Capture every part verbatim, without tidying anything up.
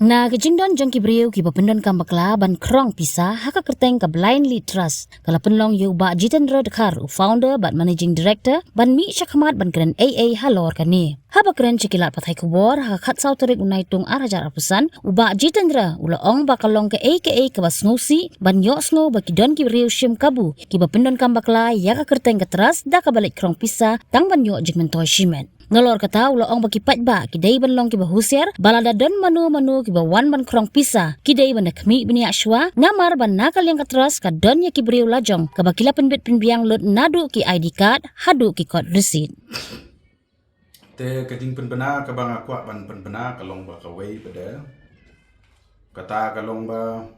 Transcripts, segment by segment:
Na ka jingdon jong ki briew kiba pyndonkam bakla ban khrong pisa ha ka kyrteng ka Blind Lead Trust, ka la pynlong ïa u Bah Jitendra Dkhar, u founder bad managing director, ban mih shakhmat ban kren ei ei halor kane. Haba kren sha ki lad pathai khubor ha ka khatsaw tarik u Naitung ar hajar arphew san, u Bah Jitendra u la ong ba ka long kaei kaei kaba sngewsih ban ïohsngew ba ki don ki briew shim kabu kiba pyndonkam bakla ïa ka kyrteng ka trust da kaba leit khrong pisa tang ban ïoh jingmyntoi shimet. Nalor kata u la ong ba ki paidbah ki dei ban long kiba husiar ba lada don mano mano kiba wan ban khrong pisa, ki dei ban da khmih bniah shuwa, namar ba na ka liang ka trust ka don ïa ki briew lajong kaba ki la pynbit pynbiang lut naduh ki I D card haduh ki kot receipt. Te ka jingpynbna kaba nga kwah ban pynbna ka long ba kawei pat de, kata ka long ba,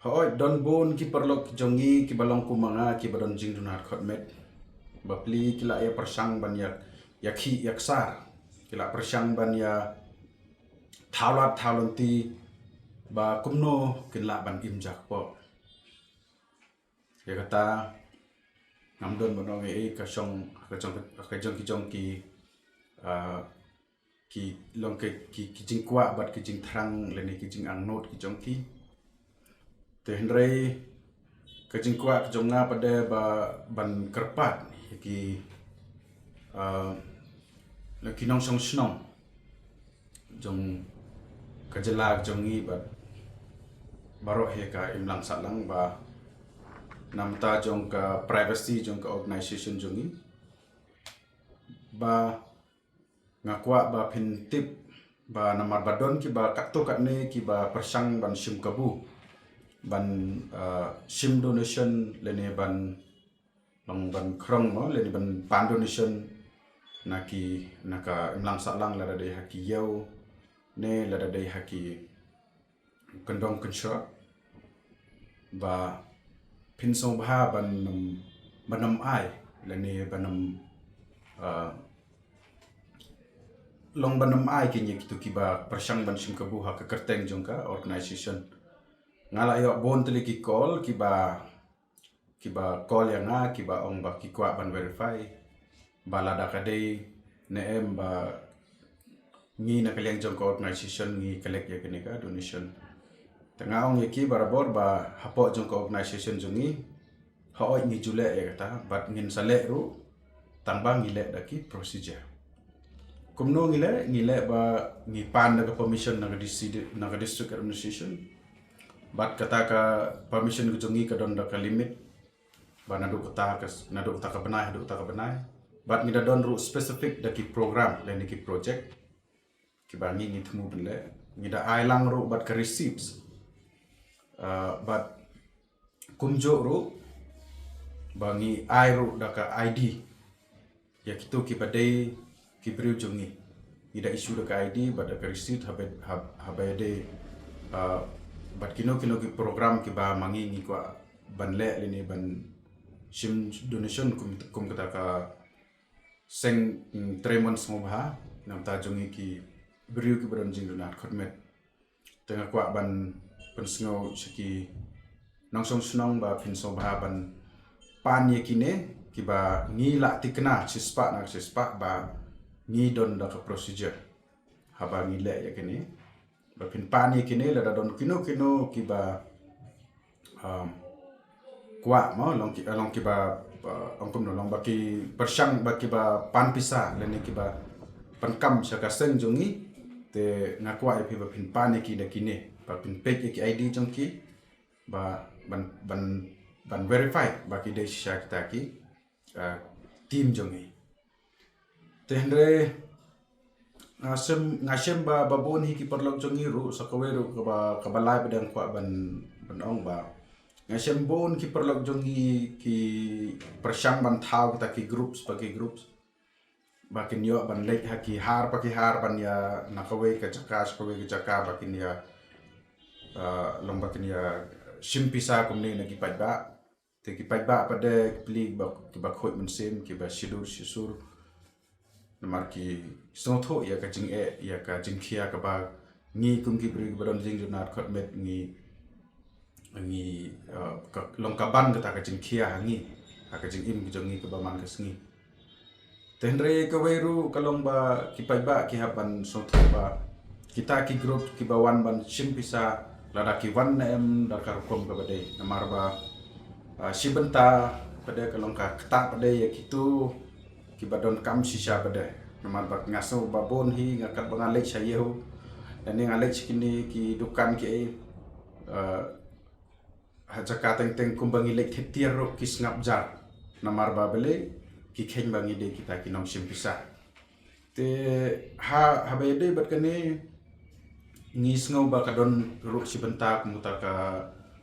hooid, don bun ki paralok jong ngi kiba long kum ma nga kiba don jingduna khot met. Bapli ki la ïa pyrshang ban ïa, ïa khih ïa ksar. Ki la pyrshang ban ïa thaw lad thaw lynti ba kumno kin lah ban im jakpoh. Ïa kata ngam don ban ong ei ei, ka shong, ka jong, ka jong ki jong ki, ah, ki long ki, ki, ki jingkwah bad ki jingthrang lane ki jingangnud ki jong ki. Te hynrei ka jingkwah ka jong nga pat de ba ban kyrpad ïa ki, ah, na ki nongshong shnong jong ka jylla jong ngi bad baroh hi ka imlang sahlang ba namar jong ka privacy jong ka organization jong ngi, ba nga kwah ba phin tip ba namar ba don kiba katto katne kiba pyrshang ban shim kabu, ban, ah, shim donation lane ban long ban khrong mo lane ban pan donation na ki, na ka imlang sahlang, lada dei ha ki ïew ne lada dei ha ki kyndong kynshah, ba phin sngewbha ban ym, ban ym ai lane ban ym, ah, long ban ym ai kine kito kiba pyrshang ban shim kabu ha ka kyrteng jong ka organization. Nga la ïoh bun tylli ki call kiba, kiba call ïa nga kiba ong ba ki kwah ban verify ba lada ka dei ne em ba ngi na ka liang jong ka organization ngi collect ïa kane ka donation. Te nga ong ïa ki barabor ba hapoh jong ka organization jong ngi, hooid ngi ju leh ïa kata bad ngin sa leh ruh, tang ba ngi leh da ki procedure. Kumno ngi leh? Ngi leh ba ngi pan da ka permission na ka D C, na ka district administration. Bad kata ka permission ka jong ngi ka don da ka limit ba naduh kata ka, naduh kata ka bnai haduh kata ka bnai. Bad ngi da don ruh specific da ki program lane ki project kiba ngi, ngi thmu ban leh. Ngi da ai lang ruh bad ka receipts. Ah, bad kumjuh ruh ba ngi ai ruh da ka I D ïa kito kiba dei ki briew jong ngi. Ngi da issue da ka I D bad da ka receipt haba, hab-, haba ïadei, ah, bad kino kino ki program kiba ma ngi ngi kwah ban leh lane ban shim donation kum, kum kata ka seng, mm, trei mon sngewbha namar jong ngi ki briew kiba don jingduna khot met. Te nga kwah ban pynsngew sha ki nongshong shnong ba phin sngewbha ban pan ïa kine kiba ngi la thikna shispah na shispah ba ngi don da ka procedure haba ngi leh ïa kine. Ba phin pan ïa kine lada don kino kino kiba, um, kwah mo, long ki, long kiba, uh, ong kumno, long ba ki pyrshang ba kiba pan pisa lane kiba pyndonkam sha ka seng jong ngi. Te nga kwah ïa phi ba phin pan ïa ki da kine, ba phin peit ïa ki I D jong ki, ba ban, ban, ban verify ba ki dei shisha kita ki, uh, team jong ngi. Te hynrei nga shem, nga shem ba, ba bun hi ki paralok jong ngi ruh, sa kawei ruh kaba, kaba lai ba dang kwah ban, ban ong ba nga shem bun ki paralok jong ngi ki pyrshang ban thaw kita ki groups pa ki groups ba kin ïoh ban leit ha ki har pa ki har ban ïa na kawei ka jaka sha kawei ka jaka ba kin ïa, ah, long ba kin ïa shim pisa kumne na ki paidbah. Te ki paidbah pat de ki pli ba, kiba khuid mynsiem, kiba shidur shisur. Namar ki sngewthuh ïa ka jingeh, ïa ka jingkhia kaba ngi kum ki briew kiba don jingduna khot met ngi, ngi, eh, ka, long ka ban kata ka jingkhia ha ngi, ha ka jingim ka jong ngi kaba man ka sngi. Te hynrei kawei ruh ka long ba ki paidbah ki hap ban sngewthuh ba Kita ki group kiba wan ban shim pisa, lada ki wan ne em da ka rukom kaba dei. Namar ba, ah, shi bynta pat de ka long ka ktah pat de ïa kito kiba donkam shisha pat de. Namar ba nga sngew ba bun hi nga katba nga leit sha ïew, lane nga leit sha kine ki dukan ki ei, ah, ha jaka teng teng kumba ngi leit thied tiar ruh ki sngap jar. Namar ba balei? Ki kheiñ ba ngi dei kita ki nongshim pisa. Te ha, haba ïadei bad kane, ngi sngew ba ka don ruh shi bynta kum kata ka,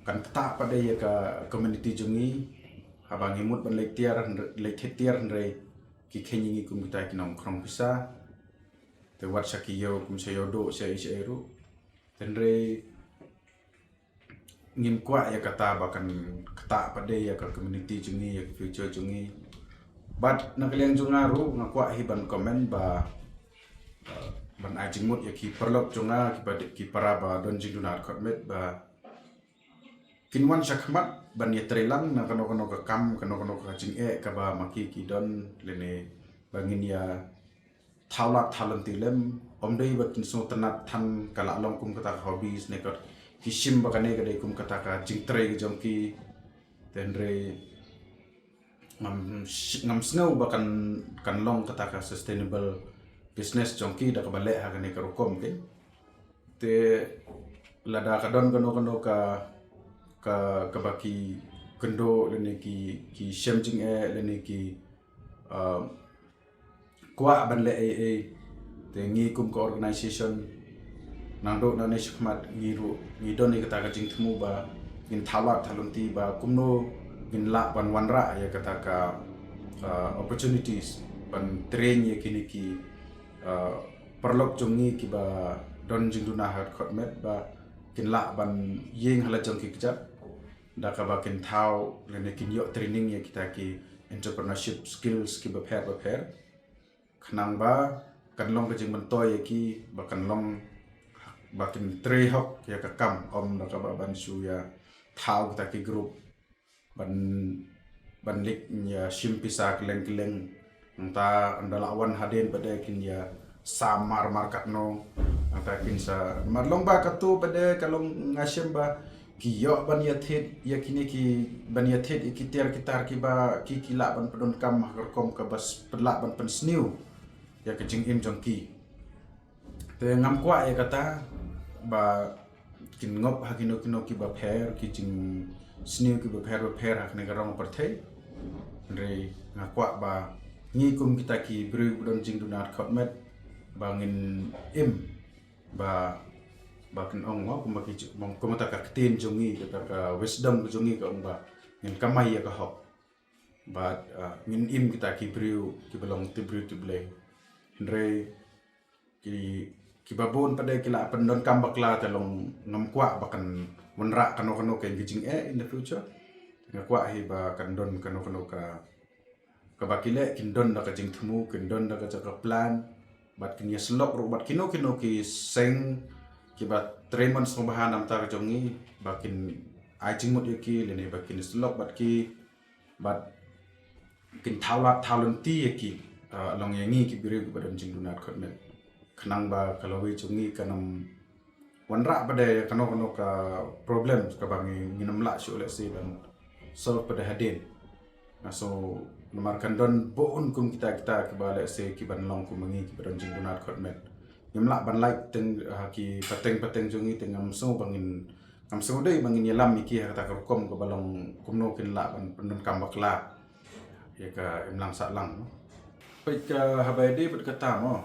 kan ktah pat de ïa ka community jong ngi. Haba ngi mut ban leit tiar, hynrei, leit thied tiar, hynrei ki kheiñ ïa ngi kum kita ki nongkhrong pisa. Te wat sha ki ïew kum sha ïew duh sha ei sha ei ruh. Te hynrei ngim kwah ïa kata ba kan ktah pat de ïa ka community jong ngi, ïa ka future jong ngi. Bad na ka liang jong nga ruh nga kwah hi ban comment ba, uh, ban ai jingmut ïa ki paralok jong nga, ki para ba don jingduna khot met ba kin wan sha khmat ban ïatreilang na kano kano ka kam, kano kano ka jingeh kaba ma ki ki don, lane ba ngin ïa thaw lad thaw lynti lem. Ym dei ba kin sngewtynnat than ka la long kum kata ka hobbies ne ka, ki shim ba kane ka dei kum kata ka jingtrei ka jong ki. Te hynrei ngam, ngam sngew ba kan, kan long kata ka sustainable business jong ki da kaba leh ha kane ka rukom ki. Te lada ka don kano kano ka, ka, kaba ki kynduh lane ki, ki shem jingeh lane ki, um, kwah ban leh ei ei. Te ngi kum ka organization, nangduh nangne shakhmat ngi ruh ngi don ïa kata ka jingthmu ba ngin thaw lad thaw lynti ba kumno ngin lah ban wanrah ïa kata ka, uh, opportunities ban train ïa kine ki, uh, paralok jong ngi kiba don jingduna khot met ba kin lah ban ïeng ha la jong ki kjat da kaba kin thaw lane kin ïoh training ïa kita ki entrepreneurship skills kiba pher ba pher. Khnang ba kan long ka jingmyntoi ïa ki ba kan long ba kin trei hok ïa ka kam, ym da kaba ban shu ïa thaw kita ki group ban, ban leit ïa shim pisa kylleng kylleng. Nangta ynda la wan hadien pat de kin ïa sam mar mar katno. Nangta kin sa mar long ba katu pat de ka long nga shem ba ki ïoh ban ïathied ïa kine ki, ban ïathied ïa ki tiar ki tar kiba ki, ki lah ban pyndonkam ha ka rukom kaba s-, lah ban pynsniew ïa ka jingim jong ki. Te ngam kwah ïa kata ba kin ngop ha kino kino kiba pher, ki jingsniew kiba pher ba pher ha kane ka rong pyrthei. Hynrei nga kwah ba ngi kum kita ki briew ba don jingduna khot met ba ngin im ba, ba kin ong mo, kumba ki ju-, mo, kumba ta ka ktien jong ngi, kata ka wisdom ka jong ngi ka ong ba ngin kamai ïa ka hok. Bad, ah, ngin im kita ki briew kiba long ti briew ti Blei. Hynrei ki, kiba bun pat de ki la pyndonkam bakla, te long ngam kwah ba kan wanrah kano kano ka jingeh in the future. Nga kwah hi ba kan don kano kano ka, kaba ki leh kin don da ka jingthmu, kin don da ka jaka plan, bad kin ïa syllok ruh bad kino kino ki seng kiba trei mon sngewbha namar ka jong ngi, ba kin ai jingmut ïa ki lane ba kin syllok bad ki, bad kin thaw lad thaw lynti ïa ki, ah, long ïa ngi ki briew kiba don jingduna khot met. Khnang ba ka lawei jong ngi kan ym wanrah pat de kano kano ka problem kaba ngi, ngin ym lah shuh lehse ban solve pat de hadien. Nga sngew namar kan don bun kum kita kita kiba lehse kiban long kum ma ngi kiba don jingduna khot met. Ngim lah ban lait teng, ah, ki pateng pateng jong ngi, te ngam sngew ba ngin, ngam sngew dei ba ngin ïalam ïa ki ha kata ka rukom kaba long kumno kin lah ban pyndonkam bakla ïa ka imlang sahlang. Peit ka haba ïadei bad kata mo.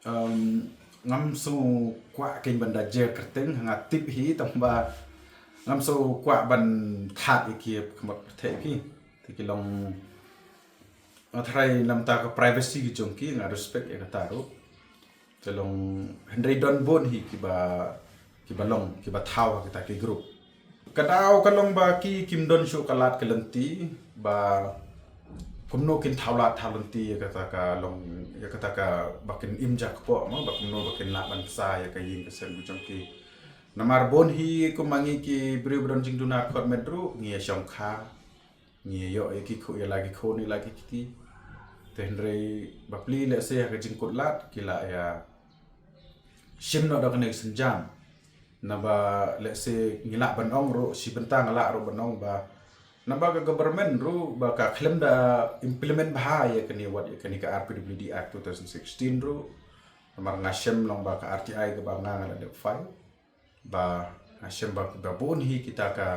Um, ngam sngew kwah kein ban da jer kyrteng, nga tip hi tang ba ngam sngew kwah ban thad ïa ki ha khmat pyrthei ki. Te ki long, nga tharai namar ka privacy ki jong ki, nga respect ïa kata ruh. Te long hynrei don bun hi kiba, kiba long, kiba thaw ha kita ki group. Ka daw ka long ba ki kim don shuh ka lad ka lynti ba kumno kin thaw lad thaw lynti ïa kata ka long, ïa kata ka ba kin im jakpoh mo, ba kumno ba kin lah ban sa ïa ka ïing ka sem ka jong ki. Namar bun hi kum ma ngi ki briew ba don jingduna khot met ruh ngi ïa shongkha, ngi ïa ïoh ïa ki khun, ïa la ki khun ïa la ki kti. Te hynrei bapli lehse ha ka jingkut lad ki la ïa shim noh da kane ka sienjam. Naba lehse ngi lah ban ong ruh, shi bynta nga lah ruh ban ong ba, naba ka government ruh ba ka khlem da implement bha ïa kane, wat ïa kane ka R P W D Act two thousand sixteen ruh. Namar nga shem long ba ka R T I kaba nga, nga la dep file, ba nga shem ba, ba bun hi kita ka,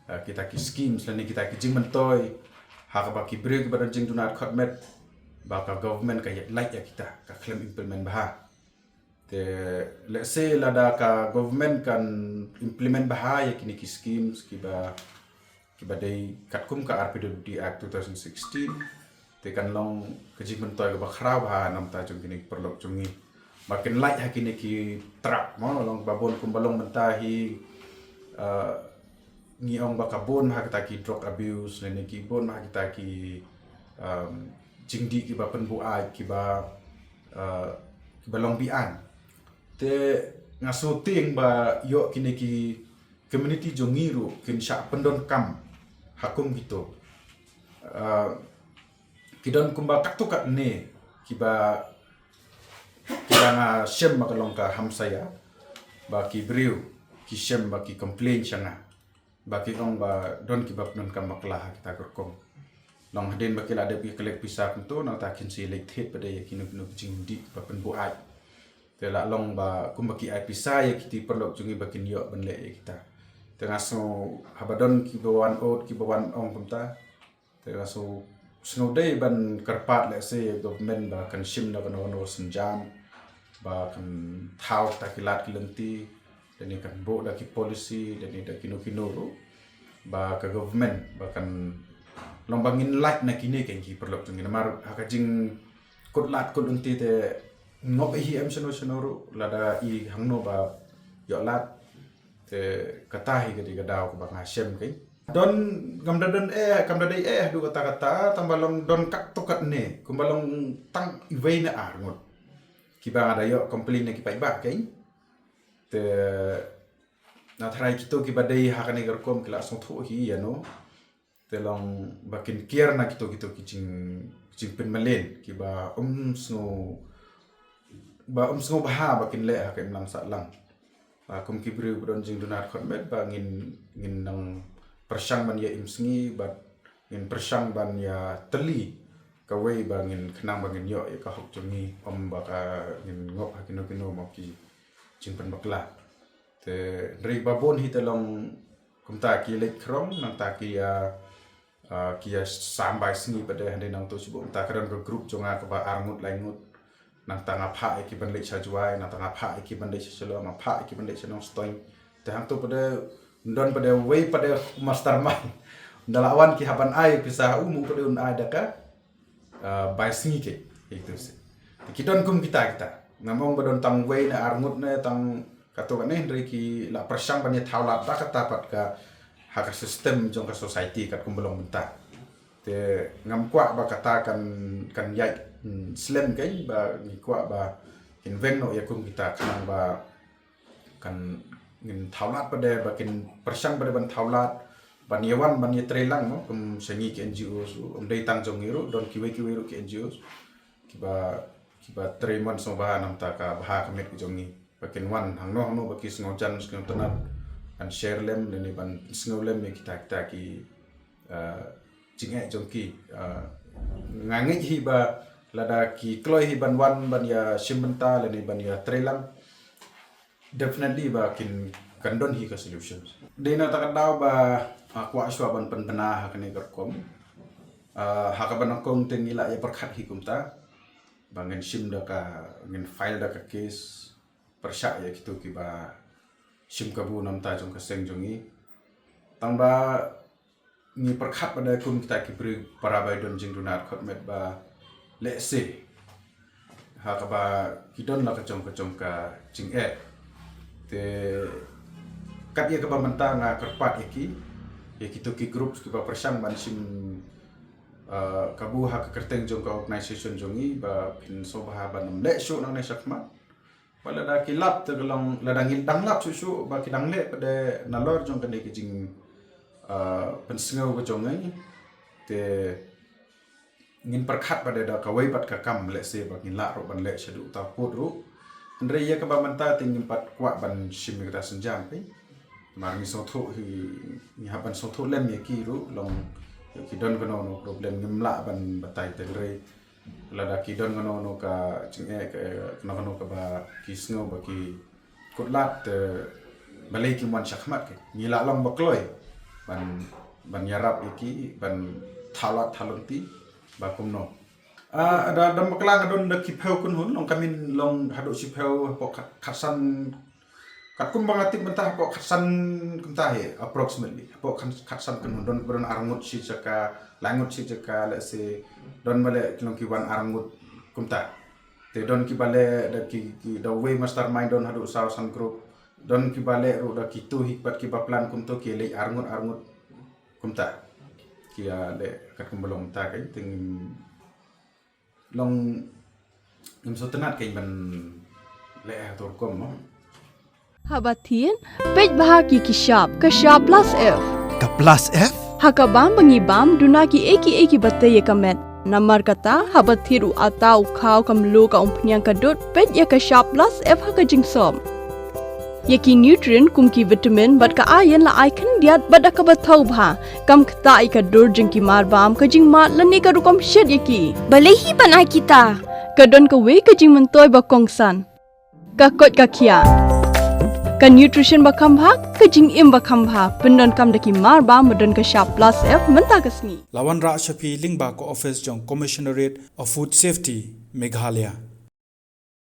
eh, kita ki schemes lane kita ki jingmyntoi ha kaba ki briew kiba don jingduna khot met, ba ka government ka ïa lait ïa kita, ka khlem implement bha. Te lehse lada ka government kan implement bha ïa kine ki schemes kiba, kiba dei katkum ka R P W D Act two thousand sixteen, te kan long ka jingmyntoi kaba khraw bha namta jong kine ki paralok jong ngi. Ba kin lait ha kine ki trap mo, long ba bun kumba long mynta hi, eh, ngi ong ba ka bun ha kita ki drug abuse, lane ki bun ha kita ki, um, jingdih kiba pynbuaid, kiba, uh, kiba long biang. Te nga sngewthuh ba ïoh kine ki community jong ngi ruh kin shah pyndonkam ha kum kito. Uh, ki don kumba katto katne kiba, kiba nga shem ba ka long ka hamsaia, ba ki briew ki shem ba ki complain sha nga, ba ki ong ba don kiba pyndonkam bakla ha kita ka rukom. Long hadien ba ki la dep ïa collect pisa kumto, nangta kin sa leit thied pat de ïa kino kino ki jingdih ba pynbuaid. Te la long ba kumba ki ai pisa ïa kiti paralok jong ngi ba kin ïoh ban leh ïa kita. Te nga sngew haba don kiba wan ot, kiba wan ong kumta, te nga sngew, sngew dei ban kyrpad lehse ïa government ba kan shim da kano kano sienjam ba kan thaw kita ki lad ki lynti, lane kan buh da ki policy, lane da kino kino ruh, ba ka government ba kan long ba ngin lait na kine ki paralok jong ngi. Namar ha ka jingkut lad kut lynti te ngop hi em shano shano ruh, lada i hangno ba ïoh lad. Te kata hi ka dei ka daw kaba nga shem kein. Don, kam da don eh, kam da dei eh haduh katta katta, tang ba long don katto katne, kumba long tang iwei ne ar ngut kiba nga da ïoh complain na ki paidbah kein. Te na tharai kito kiba dei ha kane ka rukom ki la sngewthuh hi ïa no. Te long ba kin kiar na kito kito ki jing, jingpynmlien kiba ym sngew, ba ym sngew bha ba kin leh ha ka imlang sahlang. Ba kum ki briew ba don jingduna khot met ba ngin, ngin nang pyrshang ban ïa im sngi, bad ngin pyrshang ban ïa tylli kawei ba ngin khnang ba ngin ïoh ïa ka hok jong ngi, ym ba ka ngin ngop ha kino kino mo ki jingpynbakla. Te hynrei ba bun hi te long kumta ki leit khrong, nangta ki ïa, ah, ki ïa sam bai sngi pat de, hynrei nangto shu bun, nangta ka don ka group jong nga kaba ar ngut lai ngut. Nangta nga phah ïa ki ban leit sha Jowai, nangta nga phah ïa ki ban leit sha Shillong, nga phah ïa ki ban leit sha Nongstoiñ. Te hangto pat de, don pat de, wei pat de mastermind. Ynda la wan ki hap ban ai pisa ha u, mo pat de un ai da ka, ah, bai sngi kein, ïa kito shisha. Te ki don kum kita kita. Ngam ong ba don tang wei ne ar ngut ne tang kato kane, hynrei ki la pyrshang ban ïa thaw lad da kata pat ka, ha ka system jong ka society katkum ba long mynta. Te ngam kwah ba kata kan, kan ïaid, hmm, slem kein, ba ngi kwah ba kin weng noh ïa kum kita khnang ba kan ngin thaw lad pat de, ba kin pyrshang pat de ban thaw lad, ban ïa wan, ban ïa trei lang mo, kum sha ngi ki N G Os ruh, ym dei tang jong ngi ruh, don kiwei kiwei ruh ki N G Os kiba, kiba trei mon sngewbha namta ka bha ka met ka jong ngi. Ba kin wan hangno hangno ba ki sngewjan sngewtynnat ban share lem, lane ban pynsngew lem ïa kita kita ki, ah, jingeh jong ki. Ah, nga ngeit hi ba lada ki kloi hi ban wan ban ïa shim bynta lane ban ïa trei lang, definitely ba kin, kan don hi ka solution. Dei na kata ka daw ba, ah, kwah shuwa ban pynbna ha kane ka rukom. Ah, ha kaba nyngkong te ngi la ïa pyrkhat hi kumta ba ngin shim da ka, ngin file da ka case pyrshah ïa kito kiba shim kabu namta jong ka seng jong ngi. Tang ba ngi pyrkhat pat de kum kita ki briew para bai don jingduna khot met ba lehse ha kaba ki don la ka jong ka jong ka jingeh. Te kat ïa kaba mynta nga kyrpad ïa ki, ïa kito ki groups kiba pyrshang ban shim, ah, kabu ha ka kyrteng jong ka organisation jong ngi ba kin sngewbha ban ym leh shuh nangne shakhmat. Ba lada ki lap te ka long, lada ngi dang lap shuh shuh ba ki dang leh pat de nalor jong kane ka jing, ah, pynsngew ka jong ngi. Te ngin pyrkhat pat de da kawei pat ka kam, lehse ba ngin lah ruh ban leh shaduh uta u pud ruh. Hynrei ïa kaba mynta te ngim pat kwah ban shim ïa kata sienjam phi. Namar ngi sngewthuh hi, ngi hap ban sngewthuh lem ïa ki ruh, long ïa ki don kano kano problem, ngim lah ban batai te hynrei lada ki don kano kano ka jingeh, kano kano kaba ki sngew ba ki kut lad te balei kim wan shakhmat, ki ngi lah long ba kloi ban, ban ïarap ïa ki ban thaw lad thaw lynti ba kumno. Ah, da, da bakla nga don da ki phew kynhun, long ka myn long haduh shiphew, hapoh khat, khatsan, katkum ba nga tip mynta hapoh khatsan kumta hi, approximately. Hapoh khat, khatsan kynhun, don ba don arngut shi jaka, laingut shi jaka, let's say, don ba leh long ki wan arngut kumta. Te don kiba leh da ki, ki da wei mastermind don haduh saw san group. Don kiba leh ruh da kito hi pat kiba plan kumto, ki leh arngut arngut kumta. Ki ïa leh katkum ba long ta, ka te ngim long, ngim sngewtynnat ka ban leh ha kato ka rukom mo. Haba thied, peit bha ki ki shap, ka shap plus F. Ka plus F? Ha ka bam ba ngi bam, duna kiei kiei kiba tei ïa ka met. Namar kata, haba thied u atta, u khaw, ka mluh, ka umphniang, ka dud, peit ïa ka shap plus F ha ka jingsop. Ïa ki nutrient kum ki vitamin bad ka iron la ai khyndiat bad da kaba thaw bha. Kam ktah ïa ka dur jong ki marbam, ka jingmad lane ka rukom shet ïa ki. Balei hi ban ai kita? Ka don kawei ka jingmyntoi ba kongsan. Ka koit ka khiah. Ka nutrition ba kham bha, ka jingim ba kham bha. Pyndonkam da ki marbam ba don ka shap plus F mynta ka sngi. La wanrah sha phi lyngba ka office jong Commissionerate of Food Safety, Meghalaya.